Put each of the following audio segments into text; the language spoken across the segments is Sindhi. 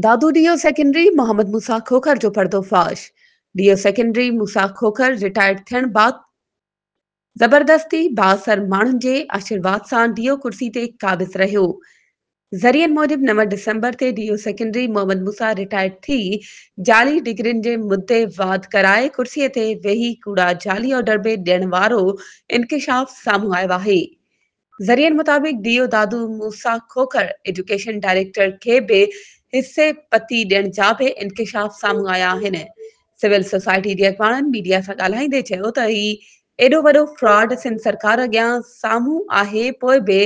Dadu D O secondary Muhammad Musa Khokhar جو پردو فاش، D O secondary Musa Khokhar retired ٿيڻ بعد زبردستي بااثر ماڻهن جي آشيرواد سان ڊي او ڪرسي تي قابض رهيو. ذريعن موجب 9 ڊسمبر تي D O secondary Muhammad Musa retired ٿي جعلي ڊگرين جي مدي واڌ ڪرائي ڪرسي تي ويهي ڪوڙا جعلي آرڊر به ڏيڻ وارو انڪشاف سامهون آيو آهي. ذريعن مطابق D O Dadu Musa Khokhar education director کي به حصي پتي ڏيڻ جا به انڪشاف سامهون آيا آهن. سول سوسائٽي جي اڳواڻن ميڊيا سان ڳالهائيندي چيو ته هي ايڏو وڏو فراڊ سنڌ سرڪار اڳيان سامهون آهي پوء به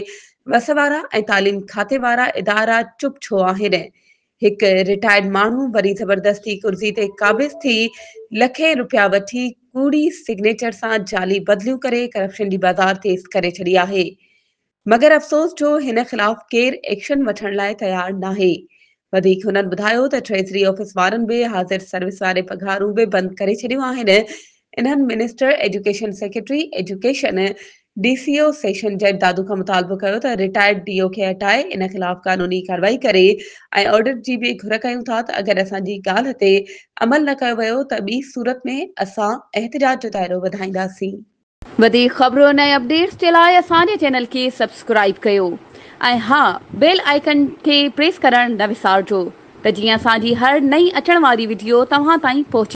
وس وارا ۽ تعليم کاتي وارا ادارا چپ ڇو آهن؟ هڪ رٽائرڊ ماڻهو وري زبردستي ڪرسي تي قابض ٿي لکين رپيا وٺي ڪوڙي سگنيچر سان جعلي بدليون ڪري ڪرپشن جي بازار تيز ڪري ڇڏي آهي مگر افسوس جو هن خلاف ڪير ايڪشن وٺڻ لاء تيار ناهي. وڌيڪ هنن ٻڌايو ته ٽريزري آفيس وارن به حاضر سروس واري پگهارون به بند ڪري ڇڏيون آهن انهن minister education secretary education D C O session جج دادو کان مطالبو ڪيو ته رٽائرڊ ڊي او کي هٽائي ان خلاف قانوني ڪارروائي ڪري ۽ آڊٽ جي به گهر ڪيون ٿا ته اگر اسان جي ڳالهه تي عمل نه ڪيو ويو ته ٻي صورت ۾ اسان احتجاج جو دائرو وڌائينداسين. وڌيڪ خبرن ۽ اپڊيٽس جي لاء اسان جي چينل کي سبسڪرائيب ڪيو ۽ ها بيل آئيڪن کي پريس ڪرڻ نه وسارجو ته جيئن اسان جي هر نئين اچڻ واري وڊيو توهان تائين پهچي.